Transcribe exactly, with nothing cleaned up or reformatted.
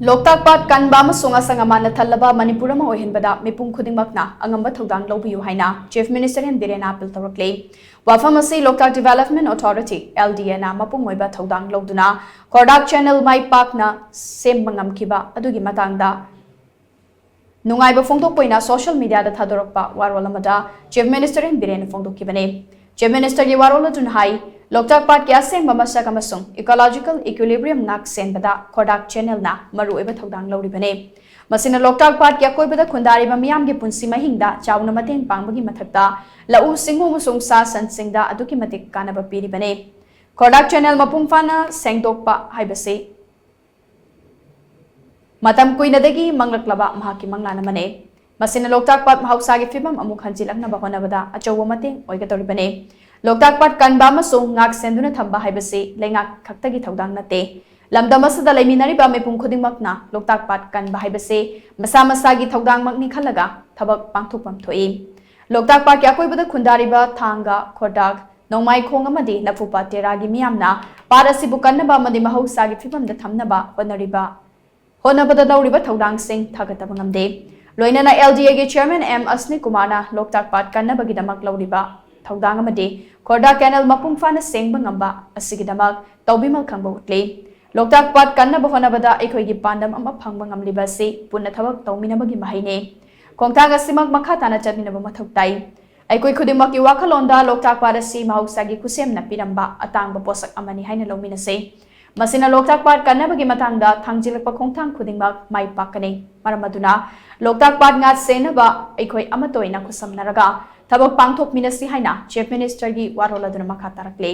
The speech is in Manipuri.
ꯂꯣꯛꯇꯥꯛ ꯄꯥꯠ ꯀꯟꯕ ꯑꯃꯁꯨꯡ ꯑꯁꯪ ꯑꯃꯥꯟꯅ ꯊꯜꯂꯕ ꯃꯅꯤꯄꯨꯔ ꯑꯃ ꯑꯣꯏꯍꯟꯕꯗ ꯃꯤꯄꯨꯝ ꯈꯨꯗꯤꯡꯃꯛꯅ ꯑꯉꯝꯕ ꯊꯧꯗꯥꯡ ꯂꯧꯕꯤꯌꯨ ꯍꯥꯏꯅ Chief Minister ꯑꯦꯟ ꯕꯤꯔꯦꯟꯅ appeal ꯇꯧꯔꯛꯂꯤ꯫ ꯋꯥꯐꯝ ꯑꯁꯤ Loktak Development Authority, L D A ꯅ ꯃꯄꯨꯡ ꯑꯣꯏꯕ ꯊꯧꯗꯥꯡ ꯂꯧꯗꯨꯅ ꯈꯣꯔꯗꯥꯛ channel ꯃꯥꯏ ꯄꯥꯛꯅ ꯁꯦꯝꯕ ꯉꯝꯈꯤꯕ ꯑꯗꯨꯒꯤ ꯃꯇꯥꯡꯗ ꯅꯨꯡꯉꯥꯏꯕ ꯐꯣꯡꯗꯣꯛꯄ ꯑꯣꯏꯅ social media ꯗ ꯊꯥꯗꯣꯔꯛꯄ ꯋꯥꯔꯣꯜ ꯑꯃꯗ Chief Minister ꯑꯦꯟ ꯕꯤꯔꯦꯟꯅ ꯐꯣꯡꯗꯣꯛꯈꯤꯕꯅꯤ꯫ Chief Minister ꯒꯤ ꯋꯥꯔꯣꯜ ꯑꯗꯨꯅ ꯍꯥꯏ, ꯂꯣꯛꯇꯥꯛ ꯄꯥꯠꯀꯤ ꯑꯁꯦꯡꯕ ꯃꯁꯛ ꯑꯃꯁꯨꯡ ecological equilibrium ꯉꯥꯛ ꯁꯦꯟꯕꯗ ꯈꯣꯔꯗꯥꯛ channel ꯅ ꯃꯔꯨꯑꯣꯏꯕ ꯊꯧꯗꯥꯡ ꯂꯧꯔꯤꯕꯅꯤ꯫ ꯃꯁꯤꯅ ꯂꯣꯛꯇꯥꯛ ꯄꯥꯠꯀꯤ ꯑꯀꯣꯏꯕꯗ ꯈꯨꯟꯗꯥꯔꯤꯕ ꯃꯤꯌꯥꯝꯒꯤ ꯄꯨꯟꯁꯤ ꯃꯍꯤꯡꯗ ꯆꯥꯎꯅ ꯃꯇꯦꯡ ꯄꯥꯡꯕꯒꯤ ꯃꯊꯛꯇ ꯂꯧꯎ ꯁꯤꯡꯎ ꯑꯃꯁꯨꯡ ꯁꯥ ꯁꯟꯁꯤꯡꯗ ꯑꯗꯨꯛꯀꯤ ꯃꯇꯤꯛ ꯀꯥꯟꯅꯕ ꯄꯤꯔꯤꯕꯅꯤ꯫ ꯈꯣꯔꯗꯥꯛ channel ꯃꯄꯨꯡ ꯐꯥꯅ ꯁꯦꯡꯗꯣꯛꯄ ꯍꯥꯏꯕꯁꯤ ꯃꯇꯝ ꯀꯨꯏꯅꯗꯒꯤ ꯃꯪꯂꯛꯂꯕ ꯃꯍꯥꯛꯀꯤ ꯃꯪꯂꯥꯟ ꯑꯃꯅꯤ꯫ ꯃꯁꯤꯅ ꯂꯣꯛꯇꯥꯛ ꯄꯥꯠ ꯃꯍꯧꯁꯥꯒꯤ ꯐꯤꯕꯝ ꯑꯃꯨꯛ ꯍꯟꯖꯤꯜꯂꯛꯅꯕ ꯍꯣꯠꯅꯕꯗ ꯑꯆꯧꯕ ꯃꯇꯦꯡ ꯑꯣꯏꯒꯗꯧꯔꯤꯕꯅꯤ꯫ ꯂꯣꯛꯇꯥꯛ ꯄꯥꯠ ꯀꯟꯕ ꯑꯃꯁꯨꯡ ꯉꯥꯛ ꯁꯦꯟꯗꯨꯅ ꯊꯝꯕ ꯍꯥꯏꯕꯁꯤ ꯂꯩꯉꯥꯛ ꯈꯛꯇꯒꯤ ꯊꯧꯗꯥꯡ ꯅꯠꯇꯦ꯫ ꯂꯝꯗꯝ ꯑꯁꯤꯗ ꯂꯩꯃꯤꯟꯅꯔꯤꯕ ꯃꯤꯄꯨꯝ ꯈꯨꯗꯤꯡꯃꯛꯅ ꯂꯣꯛꯇꯥꯛ ꯄꯥꯠ ꯀꯟꯕ ꯍꯥꯏꯕꯁꯤ ꯃꯁꯥ ꯃꯁꯥꯒꯤ ꯊꯧꯗꯥꯡꯃꯛꯅꯤ ꯈꯜꯂꯒ ꯊꯕꯛ ꯄꯥꯡꯊꯣꯛꯐꯝ ꯊꯣꯛꯏ꯫ ꯂꯣꯛꯇꯥꯛ ꯄꯥꯠꯀꯤ ꯑꯀꯣꯏꯕꯗ ꯈꯨꯟꯗꯥꯔꯤꯕ ꯊꯥꯡꯒ, ꯈꯣꯔꯗꯥꯛ, ꯅꯣꯡꯃꯥꯏꯈꯣꯡ ꯑꯃꯗꯤ ꯂꯐꯨꯄꯥꯠ ꯇꯦꯔꯥꯒꯤ ꯃꯤꯌꯥꯝꯅ ꯄꯥꯠ ꯑꯁꯤꯕꯨ ꯀꯟꯅꯕ ꯑꯃꯗꯤ ꯃꯍꯧꯁꯥꯒꯤ ꯐꯤꯕꯝꯗ ꯊꯝꯅꯕ ꯍꯣꯠꯅꯔꯤꯕ, ꯍꯣꯠꯅꯕꯗ ꯂꯧꯔꯤꯕ ꯊꯧꯗꯥꯡꯁꯤꯡ ꯊꯥꯒꯠꯇꯕ ꯉꯝꯗꯦ꯫ ꯂꯣꯏꯅꯅ L D A ꯒꯤ chairman ꯑꯦꯝ ꯑꯁꯅꯤ ꯀꯨꯃꯥꯔꯅ ꯂꯣꯛꯇꯥꯛ ꯄꯥꯠ ꯀꯟꯅꯕꯒꯤꯗꯃꯛ ꯂꯧꯔꯤꯕ ꯊꯧꯗꯥꯡ ꯑꯃꯗꯤ ꯈꯣꯔꯗꯥ canal ꯃꯄꯨꯡ ꯐꯥꯅ ꯁꯦꯡꯕ ꯉꯝꯕ ꯑꯁꯤꯒꯤꯗꯃꯛ ꯇꯧꯕꯤꯃꯜ ꯈꯪꯕ ꯎꯠꯂꯤ꯫ ꯂꯣꯛꯇꯥꯛ ꯄꯥꯠ ꯀꯟꯅꯕ ꯍꯣꯠꯅꯕꯗ ꯑꯩꯈꯣꯏꯒꯤ ꯄꯥꯟꯗꯝ ꯑꯃ ꯐꯪꯕ ꯉꯝꯂꯤꯕ ꯑꯁꯤ ꯄꯨꯟꯅ ꯊꯕꯛ ꯇꯧꯃꯤꯟꯅꯕꯒꯤ ꯃꯍꯩꯅꯤ꯫ ꯈꯣꯡꯊꯥꯡ ꯑꯁꯤꯃꯛ ꯃꯈꯥ ꯇꯥꯅ ꯆꯠꯃꯤꯟꯅꯕ ꯃꯊꯧ ꯇꯥꯏ꯫ ꯑꯩꯈꯣꯏ ꯈꯨꯗꯤꯡꯃꯛꯀꯤ ꯋꯥꯈꯜꯂꯣꯟꯗ ꯂꯣꯛꯇꯥꯛ ꯄꯥꯠ ꯑꯁꯤ ꯃꯍꯧꯁꯥꯒꯤ ꯈꯨꯠꯁꯦꯝꯅ ꯄꯤꯔꯝꯕ ꯑꯇꯥꯡꯕ ꯄꯣꯠꯁꯛ ꯑꯃꯅꯤ ꯍꯥꯏꯅ ꯂꯧꯃꯤꯟꯅꯁꯤ꯫ ꯃꯁꯤꯅ ꯂꯣꯛꯇꯥꯛ ꯄꯥꯠ ꯀꯟꯅꯕꯒꯤ ꯃꯇꯥꯡꯗ ꯊꯥꯡꯖꯤꯜꯂꯛꯄ ꯈꯣꯡꯊꯥꯡ ꯈꯨꯗꯤꯡꯃꯛ ꯃꯥꯏ ꯄꯥꯛꯀꯅꯤ꯫ ꯃꯔꯝ ꯑꯗꯨꯅ ꯂꯣꯛꯇꯥꯛ ꯄꯥꯠ ꯉꯥꯛ ꯁꯦꯟꯅꯕ ꯑꯩꯈꯣꯏ ꯑꯃꯠꯇ ꯑꯣꯏꯅ ꯈꯨꯠꯁꯝꯅꯔꯒ ꯊꯕꯛ ꯄꯥꯡꯊꯣꯛꯃꯤꯟꯅꯁꯤ ꯍꯥꯏꯅ Chief Minister ꯒꯤ ꯋꯥꯔꯣꯜ ꯑꯗꯨꯅ ꯃꯈꯥ ꯇꯥꯔꯛꯂꯤ꯫